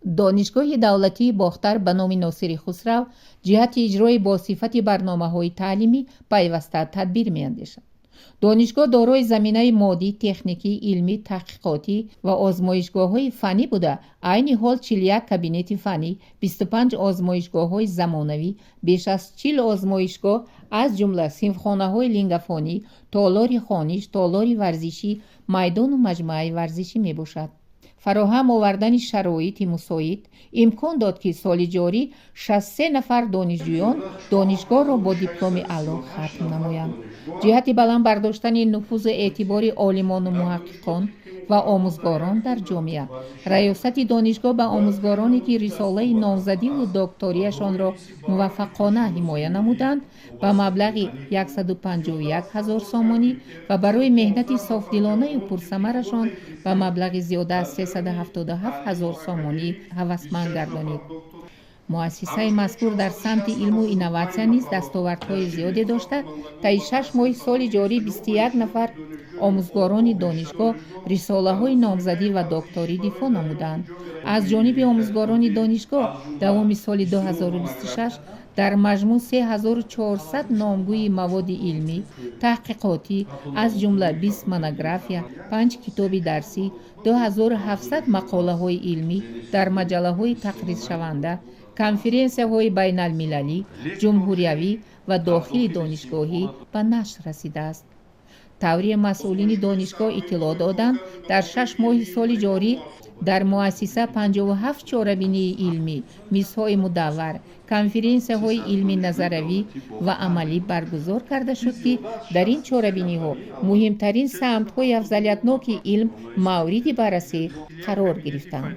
Донишгоҳи давлатии Бохтар ба номи Носири Хусрав ҷиҳати иҷрои босифати барномаҳои таълимӣ пайваста тадбир меандешад. Донишгоҳ дорои заминаи моддӣ, техникӣ, илмӣ, таҳқиқотӣ ва озмоишгоҳҳои фаннӣ буда, айни ҳол 41 кабинети фаннӣ, 25 озмоишгоҳҳои замонавӣ, беш аз 40 озмоишгоҳ, аз ҷумла синфхонаҳои лингафонӣ, толори хониш, толори варзишӣ, майдону маҷмӯаи варзишӣ мебошад. Фароҳам овардани шароити мусоид имкон дод, ки соли ҷорӣ 63 нафар донишҷӯён донишгоҳро бо дипломи аъло хатм намоянд. Ҷиҳати баланд бардоштани нуфузу эътибори олимону муҳаққиқон ва омӯзгорон дар ҷомеа, раёсати донишгоҳ ба омӯзгороне, ки рисолаи номзадиву докторияшонро муваффақона ҳимоя намуданд, ба маблағи 151 ҳазор сомонӣ ва барои меҳнати софдилонаю пурсамарашон ба маблағи зиёда аз 377 ҳазор сомонӣ ҳавасманд гардонид. Муассисаи мазкур дар самти илму инноватсия низ дастовардҳои зиёде дошта, таи 6 моҳи соли ҷорӣ 21 нафар омӯзгорони донишгоҳ рисолаҳои номзадӣ ва докторӣ дифоъ намуданд. Аз ҷониби омӯзгорони донишгоҳ давоми соли 2026 дар маҷмӯъ 3400 номгӯи маводи илмӣ таҳқиқотӣ, аз ҷумла 20 монография, панҷ китоби дарсӣ, 2700 мақолаҳои илмӣ дар маҷаллаҳои тақризшаванда, конференсияҳои байналмилалӣ, ҷумҳуриявӣ ва дохили донишгоҳӣ ба нашр расидааст. Тавре масъулини донишгоҳ иттилоъ доданд, дар 6 моҳи соли ҷорӣ дар муассиса 57 чорабинии илмӣ, мизҳои мудаввар, конференсияҳои илмӣ назариявӣ ва амалӣ баргузор карда шуд, ки дар ин чорабиниҳо муҳимтарин самтҳои афзалиятноки илм мавриди баррасӣ қарор гирифтанд.